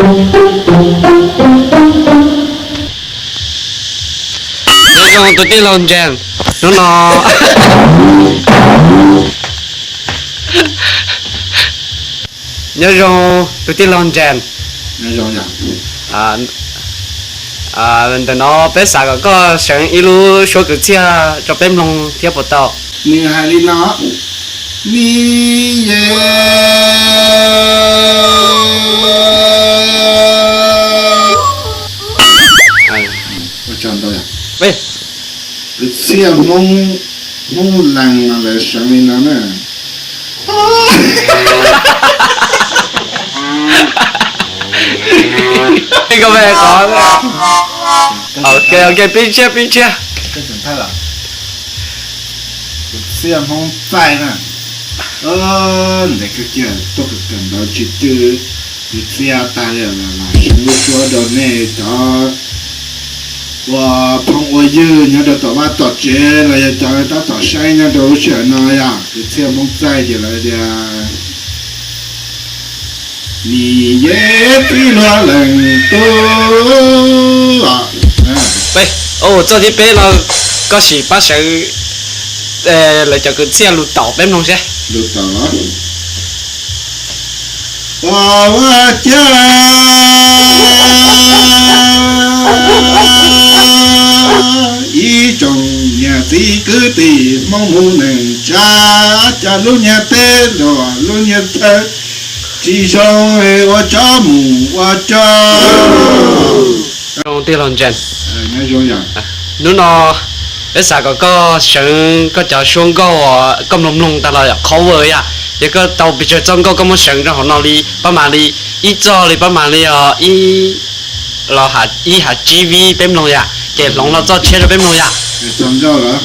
Nyob zoo tus tij laug Ntses, hnub no, nyob zoo tus tij laug Ntses. Ntawm no peb xav kom koj seev ib lub suab kwv txhiaj rau peb mloog thiab puas tau? Nws hais li no, mi ye, kwv txhiaj Hmoob, Hmoob Lees no lawv seev li no na. Ok, ok, pib tshiab, pib tshiab. Kwv txhiaj Hmoob txaij na. Ntev kawg kiag tuaj kawm ntawv tsis twg, kwv txhiaj tag li lawm, seev lub suab rau nej cov ua phooj ua ywg nyob rau tom vaj tom tsev los yog cov tab tom saib nyob rau lub sij hawm no yom, kwv txhiaj Hmoob txaij ces lawv tias, nim yeej tib luag leej tub. Txoj thib peb no koj sim pab sawv lawv cov kwv txhiaj lus taum peb mloog seb. Lus taum los, ua ua cia ib tsoom niam txiv kwv tij Hmoob mus neej tsa, cas lub niag teb los lub niag chaw tsis zoo, ua tsov mus ua tsov. Zoo tij laug Ntses. Hnub no peb xav kom koj seev koj cov suab nkauj koj mloog mloog tag los yom, cover yom, ces koj tau pes tsawg txoj nkauj koj muab seev rau hauv no li pab mam li, ib txoj li pab mam li os, ib los ib hav tsib vib peb mloog yom, ces hloov los txoj tshiab rau peb mloog yom. Txoj nkauj los,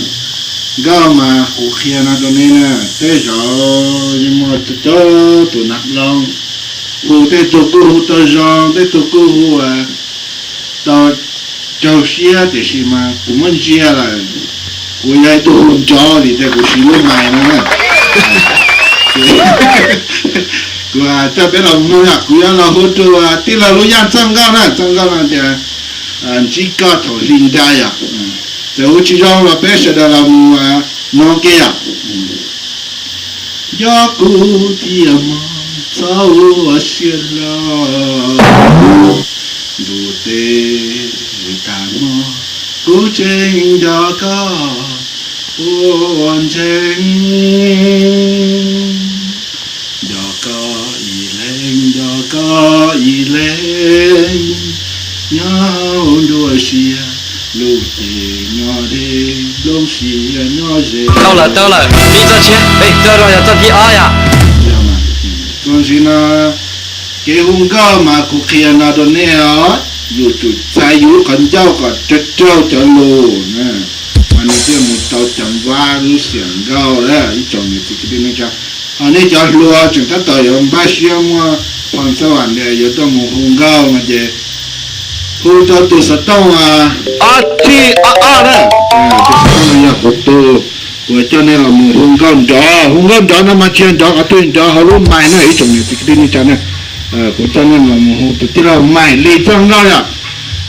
nkauj mas kuv qhia no rau nej na, tej zaum yeej muaj coob tus nas loo, hu tej tug kuj hu tau zoo, tej tug kuj hu tau raug siab, tiam sis mas kuv muab ntsia lawm, kuv yog ib tug hu nrov vim tias kuv siv lub mais no na. Kuv coj peb los mloog yom, kuv yuav los hu rau tij laug Lub Yaj txoj nkauj na, txoj nkauj no tias ntsib koj thaum hli nra yom. Txawm hu tsis zoo los peb sawv daws los mus mloog ke yom. Yog kuv thiaj mog txhob ua siab loj, ntuj tes tag hmo kuv tseem nco koj ua ntseeg. Nco koj ib leeg, nco koj ib leeg, nyob hauv nruab siab, lub cev nyob deb, lub siab nyob ze. Tau lawm, tau lawm, ib txoj tshiab, txoj no yog txoj thib ob yom. Txuas ntxiv no, kev hu nkauj mas kuv qhia no rau nej os, yus tsum txais yus lub qhov ncauj kom raug raug cov lus na, mas nws thiaj mus tau cov npab lub xiam nkauj. Ib tsoom niam txiv kwv tij neej tsa, ho nej cov hluas tseem tab tom yuav npaj siab muaj phom xab vam tias yuav tuaj mus hu nkauj no ces hu rau tus xov tooj ob tsib ob ob na. Tus xov tooj no yog kuv tus, kuv coj nej los mus hu nkauj nrov. Hu nkauj nrov no mas tsis yog nrov qhov twg, nrov hauv lub mais na ib tsoom niam txiv kwv tij neej tsa na. Kuv coj nej los mus hu tus tij laug Maim Lis txoj nkauj yom.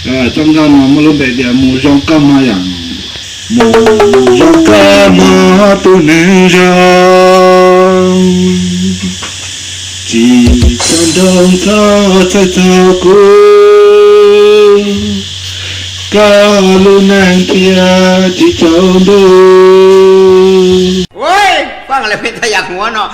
Txoj nkauj no muaj lub npe tias mus zoo koj mog yom. Mus zoo koj mog tus neeg zoo, tsis txhob nroo txhob txhawj txog kuv, koj lub neej thiaj tsis tsaus ntuj. Ua, paj le peb thaj yam huav no.